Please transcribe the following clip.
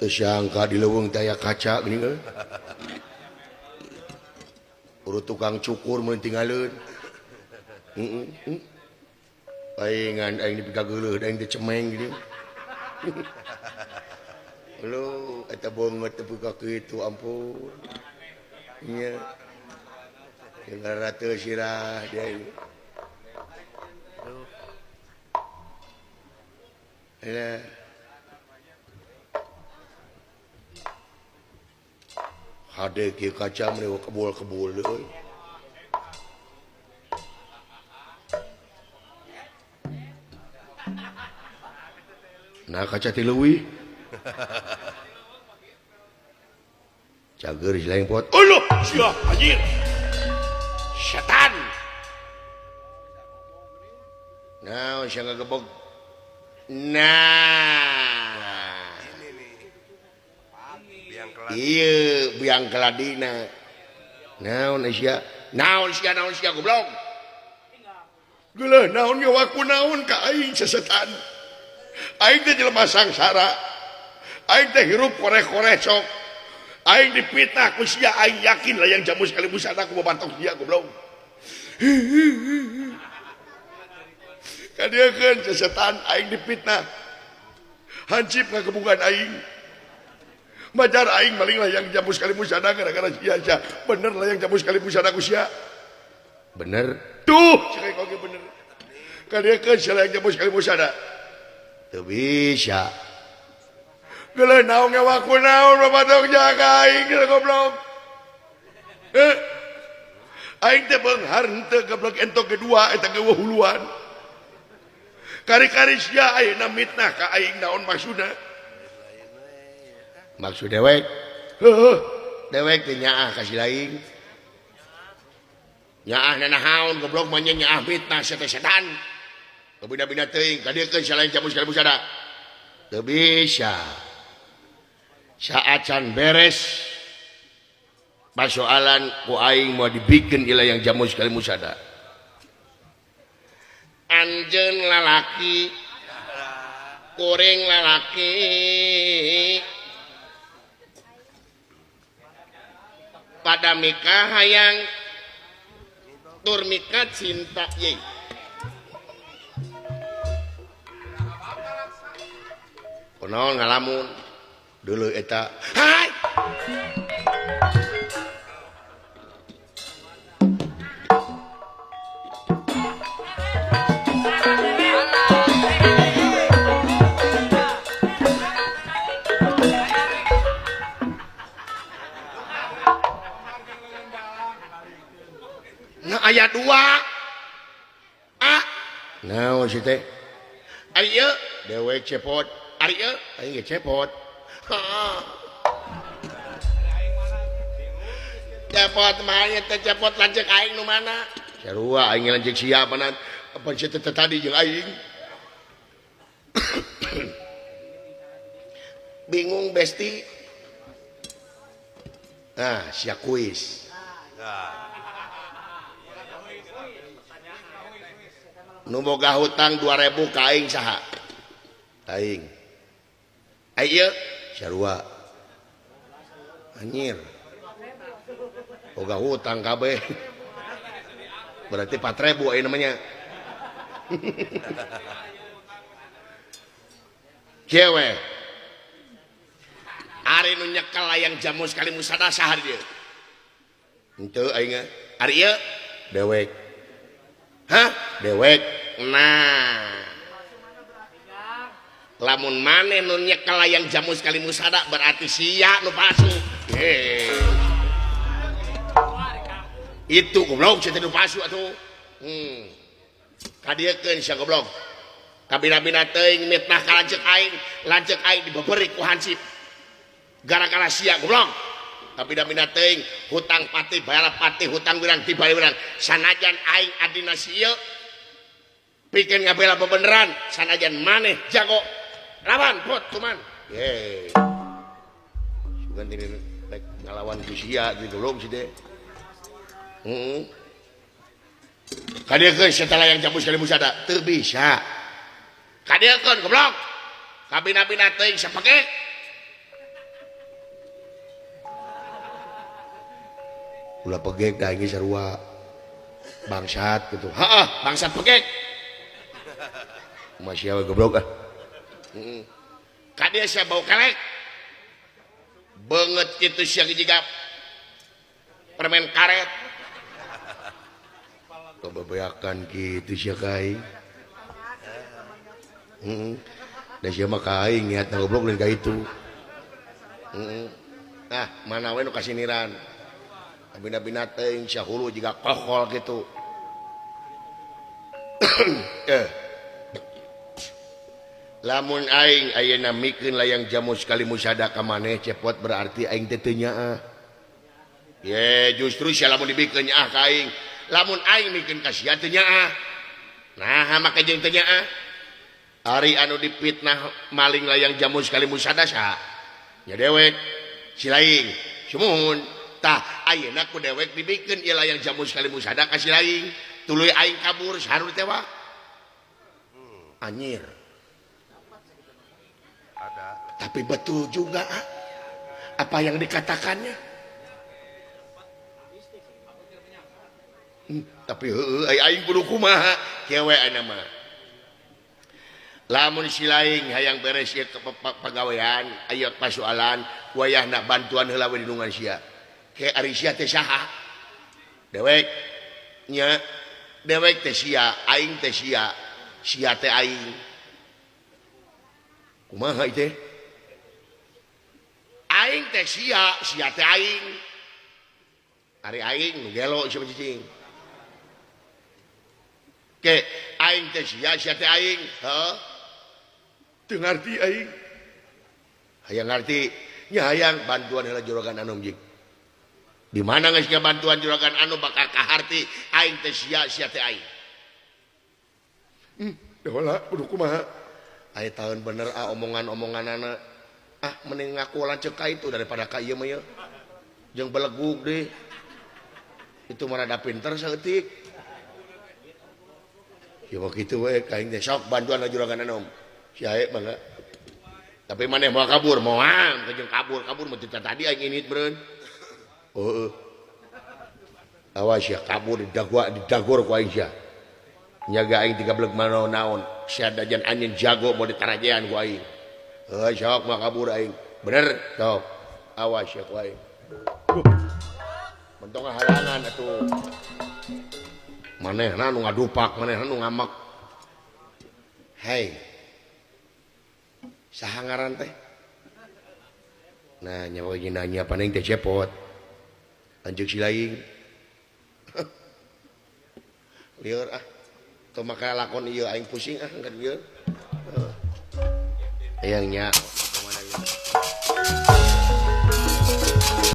Teu sangka di leuweung teh aya kaca geuning euy. Urut tukang cukur mun tinggaleun. Heeh. Paingan aing dipikageuleuh aing teh cemeng geuning. Lu eta beungeut teu buka kitu ampun. Nya. Jeung ratu sirah dia. Alah. Hade kieu kaca meni kebul-kebul euy. Nah kaca ti leuwih. Cager si lempot. Uluh, sia anjir. Setan. Nah, sia ngagebeg. Nah. Iya, biang keladina. Naon sia? Naon sia, naon sia goblok. Geuleuh naon ge waku naon ka aing sesetan. Aing teh jelema sangsara. Aing teh hirup koreh-koreh sok. Aing dipitnah ku sia, aing yakin layang jamu sekali busana ku babatok sia goblok. Kadieukeun sesetan aing dipitnah. Hancip ngagebugan aing. Majar aing maling layang jamu sekali busana gara-gara sia sia. Bener layang jamu sekali busana ku sia. Bener. Tuh, sekali oge bener. Kadieukeun sia layang jamu sekali busana. Teu bisa. Geuleuh naon ge waku naon babatok jaga aing goblok. Heuh. Aing teh beunghar henteu goblok entok kedua eta ge huluan. Kari-kari sia ayeuna mitnah ka aing naon maksudna? Maksud dewek? Heuh, dewek teh nyaah ka si laing. Nyaah nanahaon goblok mah nya nyaah mitnah sia teh setan. Kabina-bina teuing kadiekeun sia lain jamu sekali busana. Teu bisa. Saacan beres pasoalan ku aing moal dibikeun ieu layang jamu sekali musada. Anjeun lalaki kuring lalaki pada mika hayang tur mika cinta ye. Kunaon ngalamun dulu eta. Hai. Nah ayat 2. A. Naon sih teh? Ari ieu dewek cepot. Ari ieu aing ge cepot. Cepot mah nya teh cepot lanceuk aing nu mana? Sarua aing lanceuk sia mana? Apa sia teh tadi jeung aing? Bingung besti. Nah, sia kuis. Nu boga hutang 2000 ka aing saha? Aing. Ai ieu sarua. Anjir. Boga hutang kabeh. Berarti 4000 aya namanya. Kieu we. Ari nu nyekel layang jamu sekali musada saha di dieu? Henteu aing. Ari ieu dewek. Hah? Dewek. Nah. Lamun maneh nu nyekel layang jamu sekali musada berarti sia nu palsu. Heh. Itu goblok sia teh nu palsu atuh. Kadiekeun sia goblok. Kabina-bina teuing mitnah ka lanceuk aing dibeberi ku hansip. Gara-gara sia goblok. Kabina-bina teuing hutang pati bayar pati hutang wirang dibayar wirang. Sanajan aing adina sia pikeun ngabela bebeneran sanajan maneh jago lawan pot kuman. Ye. Sugan teh rek ngalawan ku sia di goblok si teh. Heeh. Kadiekeun setelah yang jamu sekali musada teu bisa. Kadiekeun goblok. Kabina-bina teuing sapake. Ulah pegek da aing sarua. Bangsat gitu. Heeh, bangsat pegek. Masih we goblok ah. Heeh. Ka dieu sia bau kelek. Beungeut kitu sia jiga permen karet. Kebebeakan kitu sia ka aing. Heeh. Da sia mah ka aing niatna goblok lain ka itu. Heeh. Nah, mana we nu kasiniran. Bina-bina teuing sia hulu jiga kokol gitu. Lamun aing ayeuna mikeun layang jamus kali musada ka maneh cepot berarti aing teh teu nyaah. Ye, justru sia lamun dibikeun nyaah ka aing. Lamun aing mikeun ka sia teu nyaah. Nah, make jeung teu nyaah. Ari anu dipitnah maling layang jamus kali musada saha? Nya dewek si laing. Sumuhun. Tah, ayeuna ku dewek dibikeun ieu layang jamus kali musada ka si laing. Tuluy aing kabur saha nu ditewak? Anjir. Tapi betul juga apa yang dikatakannya. Tapi aing kudu kumaha kieu we ayeuna mah. Lamun si laing hayang beres ieu pagawean, aya pasualan, wayahna bantuan heula we dinungan sia. Ke ari sia teh saha? Dewek nya dewek teh sia, aing teh sia, sia teh aing. Kumaha ieu teh? Aing teh sia, sia teh aing. Ari aing nu gelo sia cicing. Ke aing teh sia, sia teh aing. Heuh. Teu ngarti aing. Hayang ngarti, nya hayang bantuan heula juragan Anom jig. Di mana geus bantuan juragan Anom bakal kaharti aing teh sia, sia teh aing. Heula kudu kumaha? Aya tahun bener ah omongan-omonganana. Ah mending ngaku lanceuk ka itu daripada ka ieu mah ieu. Jeung belegug deui. Itu mah rada pinter saeutik. Ya kitu we ka aing teh sok bantuan juragan Anom. Si ae mangga. Tapi maneh moal kabur, moal jeung kabur, kabur mah teu tadi aing init beureun. Heueuh. Awas ya kabur didagor ku aing sia. Nyaga aing tiga beleg manaon-naon. Sia dajan anjeun jago mau ditarajean ku aing. Heuh sok mah kabur aing. Bener sok. Awas ya ku aing. Mentong halangan atuh. Manehna nu ngadupak, manehna nu ngamek. Hei. Saha ngaran teh? Nah, nyawa ge nanya paning teh cepot. Lanceuk si laing. Lieur ah. Teu make lakon ieu aing pusing ah engkeun lieur. Hayang nya.